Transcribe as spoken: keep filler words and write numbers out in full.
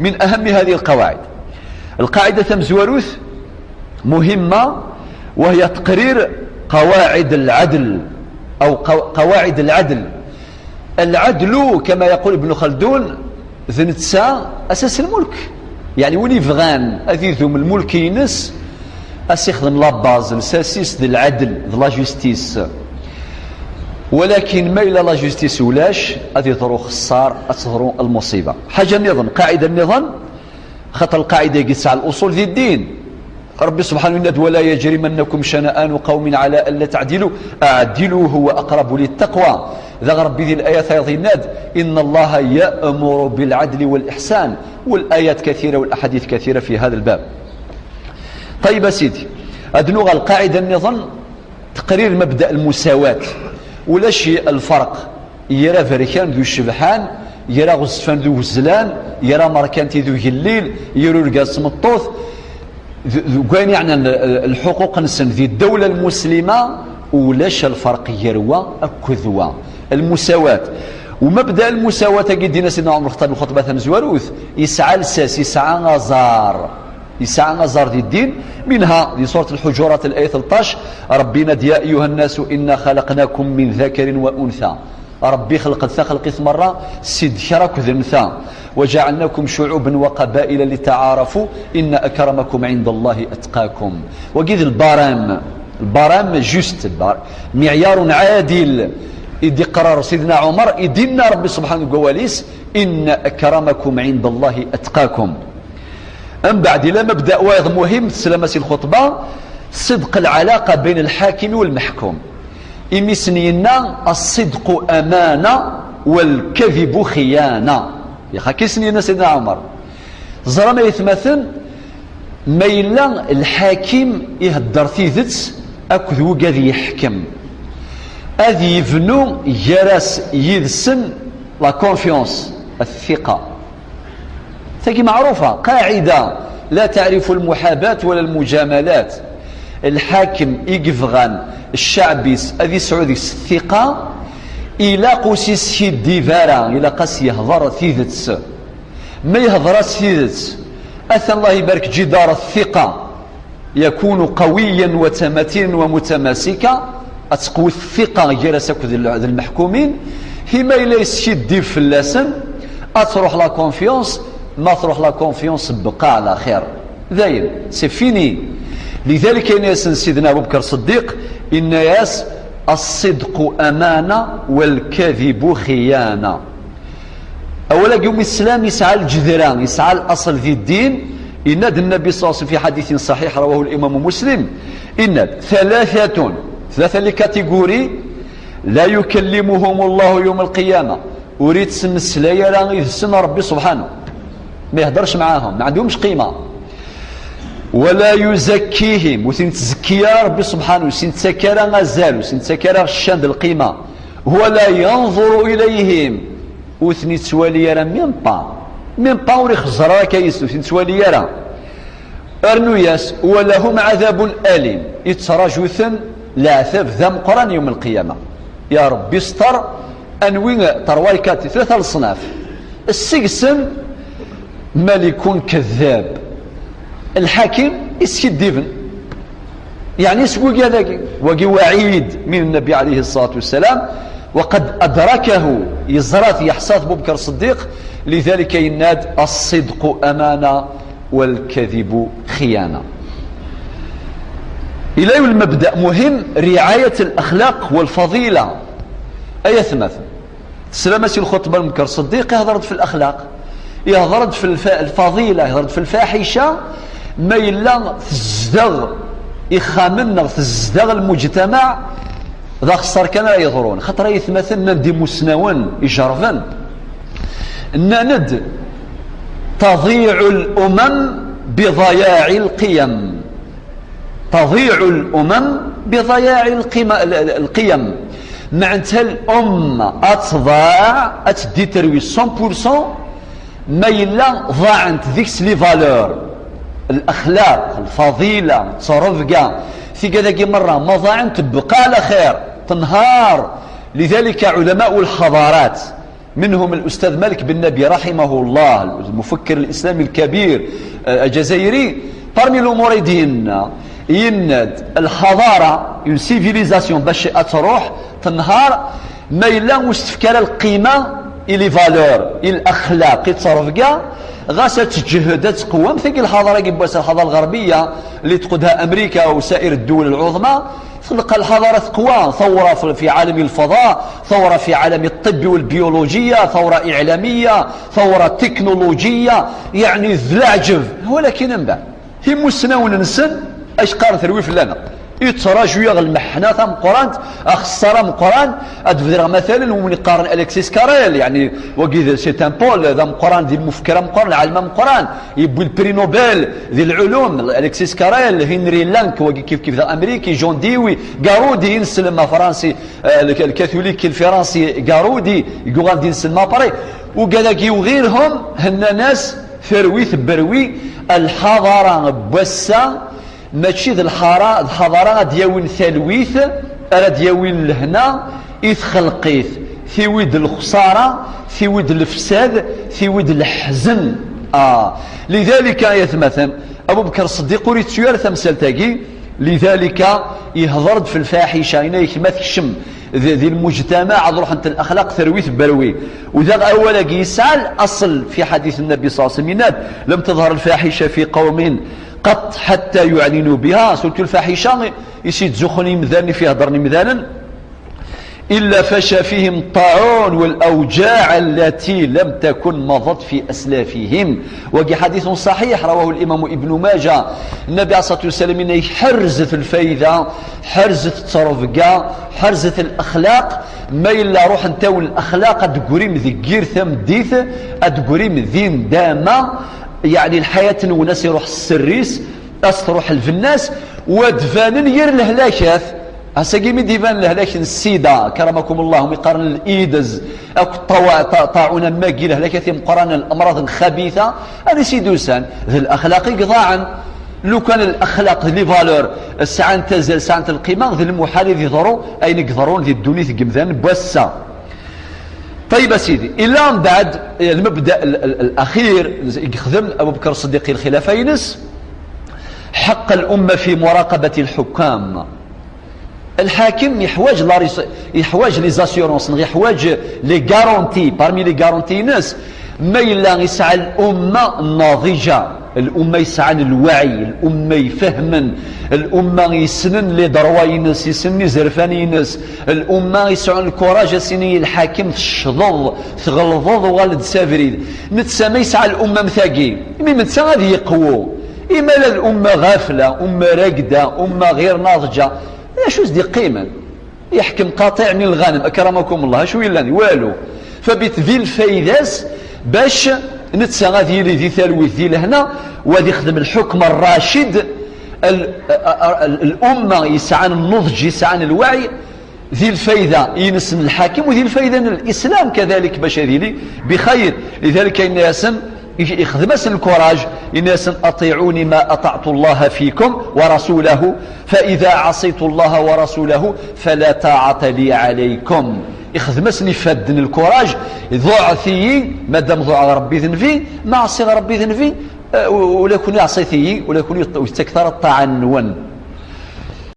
من أهم هذه القواعد. القاعدة تمزوروث مهمة، وهي تقرير قواعد العدل أو قو- قواعد العدل. العدل كما يقول ابن خلدون ذنتسا أساس الملك، يعني وين يفغان أذيذم الملك ينس أسيخدم لاباز الساسيس ذي العدل ذي لا جوستيس. ولكن ما إلا لا جوستيس ولاش غادي يضرو خسار، غتضرو المصيبة. حاجة نظن، قاعدة نظن، خاطر القاعدة يقيس على الأصول ذي الدين. ربي سبحانه يناد: "ولا يجرمنكم شنآن قوم على ألا تعدلوا، اعدلوا هو أقرب للتقوى". ذا ربي ذي الآية يضي يناد: "إن الله يأمر بالعدل والإحسان". والآيات كثيرة والأحاديث كثيرة في هذا الباب. طيب يا سيدي، أدنو القاعدة نظن تقرير مبدأ المساواة، ولا شيء الفرق يرى فركان ذو الشبحان، يرى غزفان ذو غزلان، يرى مركانتي ذو جليل، يرو رقاس مطوث. ذ-، ذ-، كاين يعني ال-، ال-، الحقوق نسن ذي الدولة المسلمة، ولاش الفرق يروى أكذوى المساواة. ومبدأ المساواة كي دينا سيدنا عمر الخطاب الخطبة ثمزواروث، يسعى لساس، يسعى غزار. يسعى أزار ذي الدين، منها في سورة الحجرات الآية ثلطاش، ربي ناد: "يا أيها الناس إنا خلقناكم من ذكر وأنثى". ربي خلق ذا خلق ثمرة سيد شرك ذنثى، "وجعلناكم شعوبا وقبائل لتعارفوا إن أكرمكم عند الله أتقاكم". وقيد البرام، البرام جوست، البر-، معيار عادل. إذ قرر سيدنا عمر، إدنا ربي سبحانه وتعالى: "إن أكرمكم عند الله أتقاكم". أم بعد، إلى مبدأ وايض مهم، تسلم سي الخطبة، صدق العلاقة بين الحاكم والمحكوم. إمي سنينا: "الصدق أمانة والكذب خيانة". يا خا، كي سنينا سيدنا عمر. زرا ما يثمثن، ما يلا الحاكم يهدر تيدت أكد وقاد يحكم. أذ يبنو جرس يدسن la confiance، الثقة. تاكي معروفة، قاعدة لا تعرف المحاباة ولا المجاملات. الحاكم يقفغان الشعبيس أذي سعودي الثقة، إلا قوسيس كي ديفارا، إلا قاس يهضر تيدتس. ما يهضر تيدتس. أثن الله يبارك جدار الثقة. يكون قويا وتمتينا ومتماسكا، أتقوي الثقة جرس أكد ال-، المحكومين، هما إلا يسكي الديف في اللسن، أتروح la confiance، ما تروح la confiance بقى على خير. داين، c'est fini. لذلك يناس سيدنا أبو بكر الصديق، إن ياس: "الصدق أمانة والكذب خيانة". أولا يوم الإسلام يسعى الجذرة، يسعى الأصل ذي الدين. إن النبي صلى الله عليه وسلم في حديث صحيح رواه الإمام مسلم، إن ثلاثة، ثلاثة les catégories لا يكلمهم الله يوم القيامة، وريت سمسلايا راه يذسن ربي سبحانه، ما يهدرش معاهم، ما عندهمش قيمة. "ولا يزكيهم"، وثين تزكي ربي سبحانه، وثين تسكر غزال، وثين تسكر الشان القيمة. "ولا ينظر إليهم"، وثني توالي يرى même pas، même pas وري خزر كيس، وثني توالي يرى. أرنو ياس: "ولهم عذاب أليم"، يتراجوثن العذاب ذا مقران يوم القيامة. يا ربي استر، أنوي تروايكاتي ثلاثة الصناف. السجسن ملك كذاب، الحاكم يسكدبن. يعني سوق هذاك، وقي وعيد من النبي عليه الصلاة والسلام، وقد أدركه يزرات يحصاث أبو بكر الصديق، لذلك يناد: "الصدق أمانة والكذب خيانة". إلى المبدأ مهم، رعاية الأخلاق والفضيلة. أي ثمث سلامة الخطبة أبو بكر الصديق يهضرت في الأخلاق، يهضرت في الف-، الفضيلة، يهضرت في الفاحشة، ما إلا تزدغ إخامن، تزدغ المجتمع، ذا خسر كان راه يضرون. خاطر يثمثن ندي مسنون يجربن. نند: "تضيع الأمم بضياع القيم". تضيع الأمم بضياع القيم، ال-، ال-، القيم. معناتها الأمة أتضاع، أتدي تروي cent pour cent، ما إلا ضاعنت ذيك les valeurs، الأخلاق، الفضيلة، التربقة. في كذا مرة ما ضاعنت تبقى على خير، تنهار. لذلك علماء الحضارات منهم الأستاذ مالك بن نبي رحمه الله، المفكر الإسلامي الكبير، آه، الجزائري. Parmi l'umur ay d-yenna, yenna-d, الحضارة, une civilisation, bac ad truḥ, tenhar, ma yella ur s-tefka ara lqima i les valeurs, i l'axlaq, i ttrebga, ɣas ad teǧhed, ad tqewwem, tagi lḥaḍara-agi n wass, lḥaḍara lɣerbiya, اللي تقودها أمريكا وسائر الدول العظمى, تلقى الحضارة تقوى، ثورة في، في عالم الفضاء، ثورة في عالم الطب والبيولوجية، ثورة إعلامية، ثورة تكنولوجية، يعني ذ العجب. ولكن من بعد, imussnawen-nsen, acu qqaren terwi fell-aneɣ? Yettraǧu-yaɣ lmeḥna tameqqrant, axeṣṣar ameqqran. Ad d-bedreɣ مثلا win yeqqaren Alexis Carrel, يعني, wagi d, c'est un Paul, d ameqqran, d lmufekker ameqqran, lɛalem ameqqran, yewwi le prix Nobel di lɛulum, Alexis Carrel, Henry Link, wagi kif kif d amariki, John Dewey, Garaudy, ineslem afransi, eh, le, le catholique, le faransi, Garaudy, yuɣal d ineslem après. Ugad-agi u ɣirhum, hennan-as, terwi tebberwi, lḥaḍara n wass-a, mačči d lḥara, d lḥaḍara ad d-yawin talwit, ara d-yawin lehna i txelqit, tiwi-d lexsara, tiwi-d lefsad, tiwi-d leḥzen. Ah. لذلك ay atmaten, Abu Bekr Ṣeddiq ur yettu ara tamsalt-agi, لذلك yehḍer-d f lfaḥica, yenna-yak ma tekcem di, di lmujtamaɛ ad ruḥent laxlaq terwi tebberwi. U daɣ awal-agi yesɛa laṣel fi ḥadit Nnabi ṣalla Llahu ɛalayhi wa sallam, yenna-d, لم تظهر الفاحشة في قوم قط حتى يعلنوا بها, surtout lfaḥica i s-yettzuxxun yimdanen, i f-iheddren yimdanen, إلا فشى فيهم الطاعون والأوجاع التي لم تكن مضت في أسلافهم. Wagi حديث صحيح رواه الإمام ابن ماجه. Nnabi ɛalayhi ṣṣalatu wa ssalam yenna-yak ḥerzet lfayda, ḥerzet ttrebga, ḥerzet laxlaq. Ma yella ruḥent-awen laxlaq, ad d-teggrim deg yir tameddit, ad d-teggrim di ndama, yeɛni lḥayat-nwen ad s-iruḥ sser-is, ad s-truḥ lbenna-s, u ad d-banen yir lehlakat. Ass-agi mi d-iban lehlak n ssida, karamakum Allah, mi qqaren l'aids, akk ṭṭawa-, ṭa-, ṭaɛun am wagi, lehlakat imeqqranen, الأمراض الخبيثة, ansi i d-usan? D laxlaq i iḍaɛen. Lukan laxlaq d les valeurs sɛant azal, sɛant lqima, d lmuḥal i d-iḍru ayen i iḍerrun di ddunit n yimdanen n wass-a. Ṭeyyeb a sidi, illa mbeɛd, eh, lmebda l-, l-, l-, laxir i yexdem Abu Bekr Ṣeddiq i lxilafa-ines, حق الأمة في مراقبة الحكام. Lḥakem yeḥwaǧ la res-, yeḥwaǧ les assurances, neɣ yeḥwaǧ les garanties. Parmi les garanties-ines, ma yella yesɛa l'umma naḍija, l'umma yesɛan lwaɛi, l'umma ifehmen, l'umma yessnen les droits-ines, yessnen izerfan-ines, l'umma yesɛan lkuraj, ad s-yini i lḥakem teccḍeḍ, tɣelḍeḍ, uɣal-d s abrid. Netta ma yesɛa l'umma am tagi, imi netta ad yeqwu. Imi ala l'umma ɣafla, umma ragda, umma ɣir naḍǧa, d acu i s-d-iqqimen? Yeḥkem قطيع من الغنم, akramakum Allah, acu yellan? Walu. Fabit di lfayda-s bac netta ad yili di talwit, di lehna, u ad ixdem lḥukm rracid, l-, l-, l'umma yesɛan nnuḍǧ, yesɛan lwaɛi, di lfayda-ines n lḥakem u di lfayda n l'islam kadalik, bac ad yili bixayr. Lidalik yenna-yasen, ixdem-asen lkuraj, yenna-yasen: أطيعوني ما أطعت الله فيكم ورسوله، فإذا عصيت الله ورسوله فلا طاعة لي عليكم. Ixdem-asen ifadden lkuraj, ḍuɛet-iyi, madam ḍuɛeɣ Rebbi d Nnbi, ma ɛṣiɣ Rebbi d Nnbi, eh, u-, ula kunwi ɛṣit-iyi, ula kunwi ur yettak ara ṭṭaɛa-nwen.